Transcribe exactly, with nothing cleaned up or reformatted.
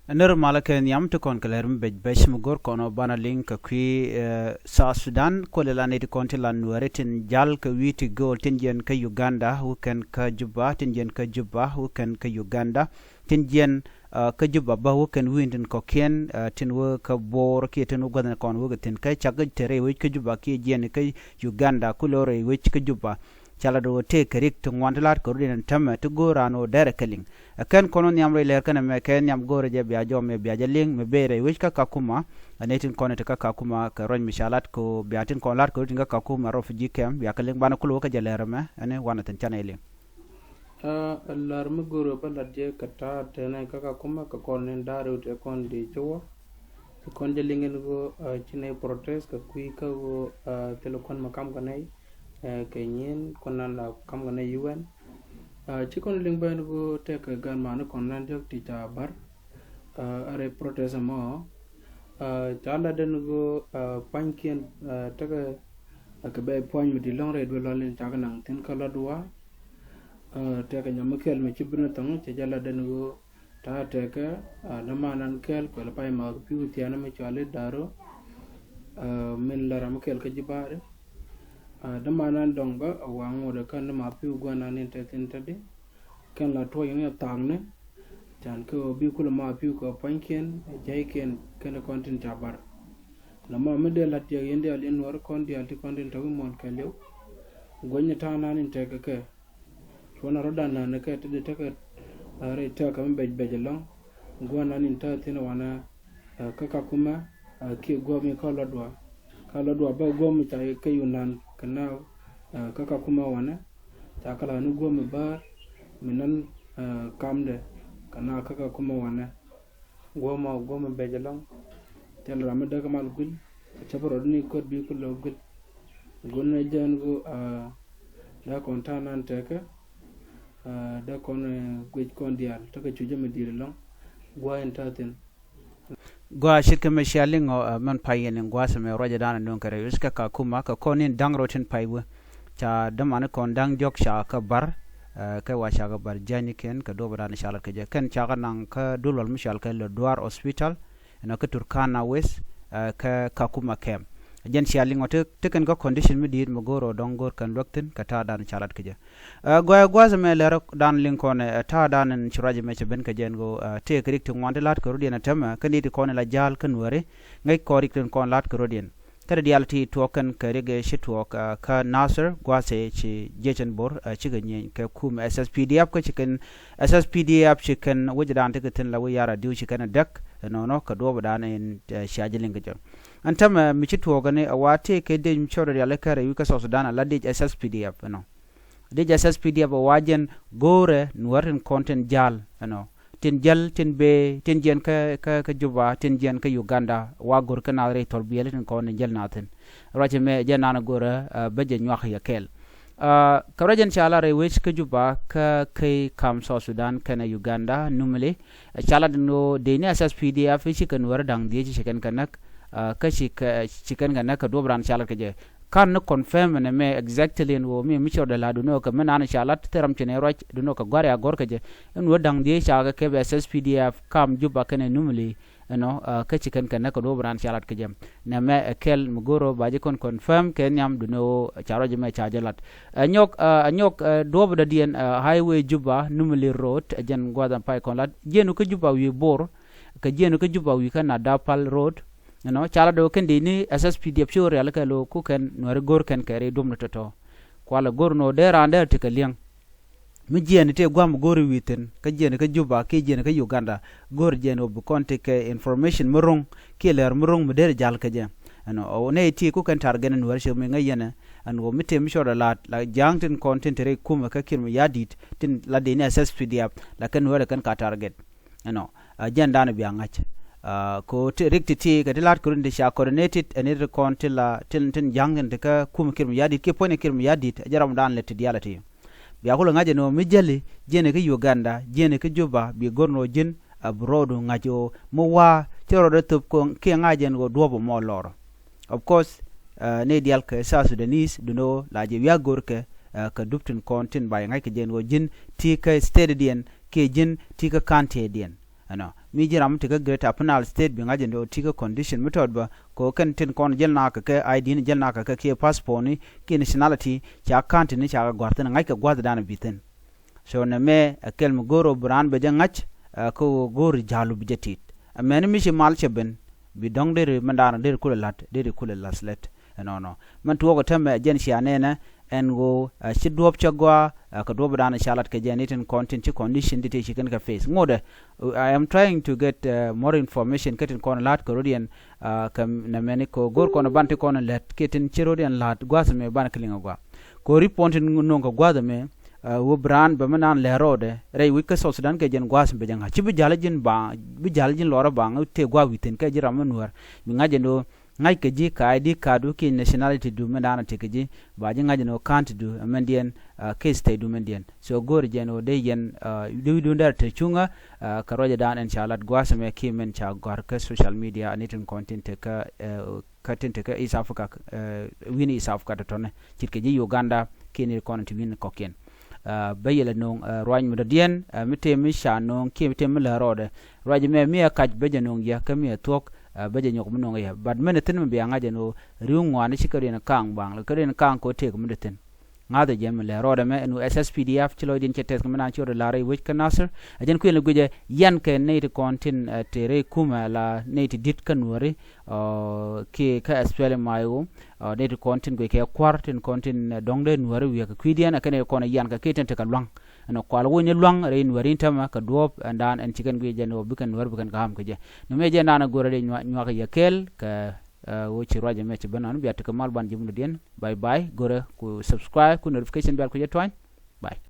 Nir malä kɛ nhiam ti kɔn kɛ lɛr mi bec bec mi go̱r kɔn ɔ banɛ liŋ kɛ kui̱, eh, South Sudan, kuɔlɛ la nɛy ti kɔn ti la Nuääri tin jal kɛ wi̱i̱ ti gööl tin jiɛn kä Uganda wä kɛn kä Juba, tin jiɛn kä Juba wä kɛn kä Uganda, tin jiɛn, eh, kä Juba bä wä kɛn wi̱i̱ tin kɔ̱kiɛn, eh, tin wä kä Bo̱o̱r kiɛ tin wä gua̱thni kɔn wä kɛ thi̱n kä cak te rɛy wec kä Juba kiɛ jiɛn kä Uganda kulɛ rɛy wec kä Juba. Ca lat ɣöö tëë kɛ rik ti ŋuan ti la̱t kɛ rut in tämɛ ti go̱o̱r raan ɣöö dɛrɛ kɛ liŋ. Ɛ kɛn kɔn wä nhiam rɛy lɛr kɛn ɛmɛ kɛ nhiam go̱o̱rɛ jɛ bia jɔm mɛ bia jɛ liŋ mɛ bee rɛy wec kä Kakuma. Ɛ nɛy tin kɔn ɛ ti kä Kakuma kɛ ruac mi ca lat kɛ ɣöö bia tin kɔn la̱t kɛ rut in kä Kakuma refugee camp bia kɛ liŋ banɛ kulɛ wä kä jɛ lɛr ɛmɛ ɛn wanɛ thi̱n canɛ jɛ liŋ. Ɛ lär mi go̱o̱rɛ bä lat jɛ kɛ ta̱a̱ tɛnɛ kä Kakuma kɛ kɔn ni da̱a̱r rɛw tɛ kɔn di ci wä. Ci kɔn jɛ liŋ in ɣöö, ɛ, ci nɛy protest kɛ kui̱ kä ɣöö, ɛ, thilɛ kuän mi kam kɛ nɛy, ɛ, kɛ nyin kuän nan la kam kɛ nɛy U N. Ɛ, ci kɔn liŋ bä in ɣöö tekɛ gan mani kɔn nan diɔ̱k ti ca bar. Ɛ, a rɛy protest ɛmɔ, ɛ, ca lat den ɣöö, ɛ, pua̱nykiɛn, ɛ, tekɛ, ɛ, kɛ bɛ pua̱ny mi di̱t lɔ̱ŋ rɛy duel lɔl in cakɛ naŋ thi̱n kä Lodwar. Ɛ, tekɛ nyam mi kɛl mi ci ben thɔŋ cɛ jɛ lat den ɣöö ta̱a̱ tɛkɛ, ɛ, dämanan kɛl kuɛl pay ma pi̱w thia̱a̱n mi cɔal i̱ Da̱ro, ɛ, min la ram mi kɛl kä ji̱ ba̱a̱ri. Ɛ, dämanan dɔ̱ŋ bä ɛ waŋ ŋot ɛ kän däma pi̱w gua̱nan in te thi̱n te di. Kɛn la tuɔ̱c ni ɛ thaakni. Can kɛ ɣöö bi kulɛ ma pi̱w kɛ pua̱nykiɛn, ɛ jɛykiɛn kɛn kɔn tin ca bar. Nɔmɔ mi dee la̱t diɛk yɛn diaal yɛn Nuäär kɔn diaal ti kɔn tin te wi̱i̱ muɔ̱ɔ̱n kɛɛliw. Guänyni ta̱a̱nan in tɛkɛ kɛ. Cuɔ̱nɛ rɔ̱dan na̱a̱n ni kɛ ti di tekɛ, ɛ, rɛy tɛɛkä mi bec bec ɛlɔ̱ŋ. Gua̱nan in tääth thi̱n wanɛ, ɛ, kä Kakuma, ɛ, kiɛ guɔ̱ɔ̱p mi kä Lodwar. Kä Lodwar bä guɔ̱ɔ̱p mi ca kɛ yun na̱a̱n kɛ naath, ɛ, kä Kakuma wanɛ. Ca kɛ la̱a̱k ni guɔ̱ɔ̱p mi bäär mi nan, ɛ, kamdɛ kɛ naath kä Kakuma wanɛ. Guɔ̱ɔ̱mɔ guɔ̱ɔ̱mɔ bec ɛlɔ̱ŋ. Thil ram mi däk mal guil. Cä bi rɔɔdni kuäär bi ku lo̱k guil. Gun ni jɛn gu, aa, dee kɔn ta̱a̱ nan tɛkɛ. Aa, dee kɔn, ɛ, guic kɔn diaal tekɛ cucä mi di̱i̱t ɛlɔ̱ŋ. Gua̱a̱ in ta̱a̱ thi̱n. Gua̱a̱ ce̱tkɛ mɛ cia liŋ ɔ, ɛ, mɛn pay yɛn in gua̱a̱th ɛmɛ ruacɛ da̱a̱n in duŋ kɛ rɛy wec kä Kakuma kɛ kɔn in da̱ŋ rɔ tin pay wee. Ca dämani kɔn da̱ŋ diɔ̱k ca kɛ bar, ɛ, kɛ wa ca kɛ bar jia̱cnikiɛn kɛ duɔ̱ɔ̱p da̱a̱n ca lat kɛ jɛ. Kɛn ca kɛ naŋ kä duël wal mi cɔal kɛ Lodwar Hospital, ɛnɔ kä Turkana West, ɛ, kä Kakuma camp. Jɛn cia liŋ ɔ ti, ti kɛn kä condition mi di̱i̱t mi go̱o̱r ɔ dɔ̱ŋ go̱o̱r kɛn luäk thi̱n kɛ ta̱a̱ da̱a̱n ca lat kɛ jɛ. Ɛ, gua̱a̱, gua̱a̱th ɛmɛ lɛr dan liŋ kɔn, ɛ, ta̱a̱ dan in ci ruac ɛmɛ cɛ ben kɛ jɛ ɛn ɣöö, ɛ, tëëkɛ rik ti ŋuan ti la̱t kɛ rɔ̱diɛn ɛ täämɛ kä ni ti kɔn in la ja̱a̱l kä Nuääri. Ŋäc kɔn rik tin kɔn la̱t kɛ rɔ̱diɛn. Kä ti diaal ti tuɔɔk kɛn kɛ rik ɛ ci tuɔɔk, ɛ, kä Nasir gua̱a̱th ɛ ci jiecɛn bo̱r, ɛ, cikɛ nyieny kɛ kum S S P D F kä ci kɛn S S P D F ci kɛn wec dan ti kɛ thi̱n la wec yar a diw ci kɛn ɛ däk, ɛ, nɔnɔ kɛ duɔ̱ɔ̱p dan in, ɛ, cia jɛ liŋ kɛ jɛ. Ɛn täämɛ mi ci tuɔɔk ɛn ɛ wa tëëkɛ dec mi cɔr rial ɛ kärɛ wi̱i̱ kä South Sudan a la dec S S P D F, ɛnɔ. Dec S S P D F wa jɛn go̱o̱rɛ Nuäär tin kɔn tin ja̱l, ɛnɔ. Tin jäl, tin bee, tin jiɛn kä, kä, kä Juba, tin jiɛn kä Uganda, wa go̱o̱r kä naath rɛy thɔr biɛli tin kɔn tin jäl naath thi̱n. Ruacɛ mɛ jɛn naan go̱o̱rɛ, ɛ, bä jɛ nyuak yɛ kɛɛl. Ɛ, kɛ ruac ɛn ca la rɛy wec kä Juba, kä key kam South Sudan, kɛnɛ Uganda, Numili, ɛ, ca la den ɣöö dec ni S S P D F ci kɛ Nuäär da̱ŋ dhiec ci kɛn kɛ näk, ɛ, kä ci kɛ, ci kɛn kɛ näk kɛ duɔ̱p raan ca la kɛ jɛ. Kan ni confirm ɛn ɛmɛ exactly ɛn ɣöö mi, mi cɔrdɛ la duni ɣöö kɛ mi naan ca lat thil ram ci nɛ ruac duni ɣöö kɛ gua̱r ya gɔ̱r kɛ jɛ. Ɛn ɣöö da̱ŋ dhiec ca kɛ kɛ bɛ S S P D F kam Juba kɛnɛ Numili, ɛnɔ, ɛ, kä ci kɛn kɛ näk kɛ duɔ̱p raan ca lat kɛ jɛ. Nɛmɛ ɛ kɛl mi go̱o̱r ɣöö ba ji̱ kɔn confirm kɛ nhiam duni ɣöö ca ruac ɛmɛ ca jɛ lat. Ɛ nyɔk, ɛ, ɛ nyɔk, ɛ, duɔ̱p dɔ̱diɛn, ɛ, highway Juba Numili road, ɛ jɛn gua̱a̱th ɛn pay kɔn lat. Jiɛn ɣöö kä Juba wi̱i̱ bo̱r, kɛ jiɛn kä Juba wi̱i̱ kä Nadapal road. Ɛnɔ, ca la do̱ kɛn dec ni S S P D F ci wä rial kɛ lo̱ ku kɛn Nuääri go̱r kɛn kɛ ri duɔ̱m ni tɔ̱tɔ̱. Kualɛ go̱r nɔ dee raan dee ti kɛ liɛŋ. Mi jiɛn ti gua̱m go̱r wi̱i̱ thi̱n, kä jiɛn kä Juba, kiɛ jiɛn kä Uganda, go̱r jiɛn wä bi kɔn ti kɛ information mi ro̱ŋ, kiɛ lɛr mi ro̱ŋ mi dee ja̱l kɛ jɛ. Ɛnɔ, ɔ nɛ ti ku kɛn target ni Nuääri cɛ mi ŋäc yɛn ɛ, ɛn wä mi tëë mi cɔrdɛ la, la ja̱a̱ŋ tin kɔn tin te rɛy kumɛ kä Kiir Mayardit, tin la dec ni S S P D F, la kɛn Nuääri kɛn ka target. Ɛnɔ, ɛ, jɛn dan bia ŋa̱c. Ɛ, ko ti, rik ti ti kɛ ti la̱t kɛ run ti ca coordinated, ɛn ri kɔn ti la, tin, tin ja̱ŋ tin ti kä kum Kiir Mayardit, kiɛ puɔ̱ny Kiir Mayardit, ɛ jɛ ram dan lɛ ti diaal ɛ ti. Bia kulɛ ŋa̱c ɛn ɣöö mi jäli, jiɛn kä Uganda, jiɛn kä Juba, bi go̱r nɔ ji̱n, ɛ, bi rɔɔdu ŋa̱c ɣöö mi wa̱a̱, cɛ rɔɔdɛ thop kɔŋ, kiɛ ŋa̱c ɛn ɣöö duɔ̱ɔ̱p ɛmɔ lɔr. Of course, ɛ, nɛy diaal kɛ South Sudanese, duni ɣöö la jɛ wi̱i̱ a go̱rkɛ, ɛ, kɛ dup tin kɔn tin ba yɛ ŋa̱c kɛ jɛ ɛn ɣöö ji̱n ti kä state diɛn, kiɛ ji̱n ti kä county diɛn. Ɛnɔ, Mi ji̱ ram mi te kä Greater Upper Nile State bi ŋa̱c ɛn ɣöö ti kä condition mi tɔt bä kɛ ɣöö kɛn tin kɔn jäl nakä kɛ I D ni jäl nakä kɛ kiɛ passport ni kiɛ nationality ca ka̱n tin ni ca kɛ gua̱r thi̱n, ŋa̱c kɛ gua̱thdan bi thi̱n. So nɛmɛ ɛ kɛl mi go̱o̱r ɣöö bi raan bɛ jɛ ŋa̱c, ɛ, kä ɣöö go̱o̱r ja̱lu bi jɛ tit. Ɛ mɛni mi ci mal cɛ ben bi dɔ̱ŋ deri mɛn daanɔ deri kulɛ la̱t, deri kulɛ la̱th lät. Ɛnɔnɔ mɛn tuɔɔk ɛ täämɛ ɛ jɛn cia nɛnɛ ɛn ɣöö, ɛ, ci duɔ̱ɔ̱p cä gɔaa, ɛ, kɛ duɔ̱ɔ̱p dan ca lat kɛ jɛ ni tin kɔn tin ci condition di tëë ci kɛn kɛ face ŋotdɛ. I am trying to get, ɛ, more information kä tin kɔn la̱t kɛ rɔ̱diɛn, ɛ, kɛ nɛmɛni kɛ go̱o̱r kɔn ban ti kɔn lät kɛ tin ci rɔ̱diɛn la̱t gua̱a̱th ɛmɛ ban kɛ liŋ ɛ gɔaa. Kɛ ɣöö ri puɔ̱n tin nöŋ kɛ gua̱a̱th ɛmɛ, ɛ, wä bi raan bɛ mi naan lɛr rɔɔdɛ rɛy wi̱c kä South Sudan kɛ jɛn gua̱a̱th ɛmɛ bɛ jɛ ŋa̱c ci bi ja̱l ji̱n baŋ, bi ja̱l ji̱n lɔrä baŋ tëë gua̱a̱th wi̱i̱ thi̱n kɛ ji̱ ram mi nuäär. Bi ŋa̱c ɛn ɣöö ŋa̱ckɛ ji̱ kɛ I D card du kiɛ nationality du mɛn daanɔ tekɛ ji̱, ba ji̱ ŋa̱c ɛn ɣöö ka̱n ti du mɛndiɛn, ɛ, kiɛ state du mɛndiɛn. So go̱o̱r jɛ ɛn ɣöö dee yɛn, ɛ, dee wi̱cdun dee rɛ te cuŋä, ɛ, kɛ ruacɛ dan ɛn ca lat gua̱a̱th ɛmɛ kiɛ mɛn ca gɔ̱a̱r kä social media ni tin kɔn tin te kä, ɛ, kä tin te kä East Africa, ɛ, wi̱n East Africa tɔ̱tɔ̱nɛ ce̱tkɛ ji̱ Uganda kiɛ ni kɔn ti wi̱n kɔ̱kiɛn. Ɛ, bä yɛ lɛ no̱o̱ŋ, ɛ, ruac mi dɔ̱diɛn, ɛ, mi tëë mi ca no̱o̱ŋ kiɛ mi tëë mi lät rɔɔdɛ. Ruac ɛmɛ mi ɛ kac bä jɛ no̱o̱ŋ yɛ kä mi ɛ thuɔ̱k, ɛ, bä jɛ nyɔk mi no̱o̱ŋ yɛ. But mɛn ɛ thi̱n mi bia ŋa̱c ɛn ɣöö ri̱w ŋuani ci kädiɛn ka̱a̱ŋ baŋ, lɛ kädiɛn ka̱a̱ŋ kɛ ɣöö tëëk mi dee thi̱n. Ŋa̱thɛ jɛ mi lɛ rɔɔdɛ mɛ ɛn ɣöö S S P D F ci lɔcdiɛn cɛ tɛth kɛ mi naan ci rɔɔdɛ la̱r rɛy wec kä Nasir. Ɛ jɛn kuël ɛ guic ɛ yɛn kɛ nɛy ti kɔn tin, ɛ, te rɛy kumɛ la nɛy ti di̱t kä nuääri, ɔ, kiɛ kä S P L M I O, ɔ, nɛy ti kɔn tin guic kɛ kua̱r tin kɔn tin, ɛ, dɔ̱ŋ dee nuääri wi̱i̱ kɛ kui̱diɛn ɛ kɛn ɛ kɔn ɛ yɛn kɛ kiɛ tin te kɛ lua̱ŋ. Ɛn ɛ kual wä ni lua̱ŋ rɛy nuääri in täämɛ kɛ duɔ̱ɔ̱p ɛn daan ɛn ci kɛn guic jɛn ɛ wä bi kɛn nuääri bi kɛn kɛ ɣam kɛ jɛ. Ni mɛ jɛ naan ɛ go̱rɛ dee nyuak, nyuak ɛ yɛ kɛɛl kɛ, ɛ, wä ci ruac ɛmɛ ci ben nɔn bia tekɛ mal ban ji̱ mundä diɛn. Bye bye. Go̱rɛ ku subscribe ku notification bia ku jɛ tuany. Bye.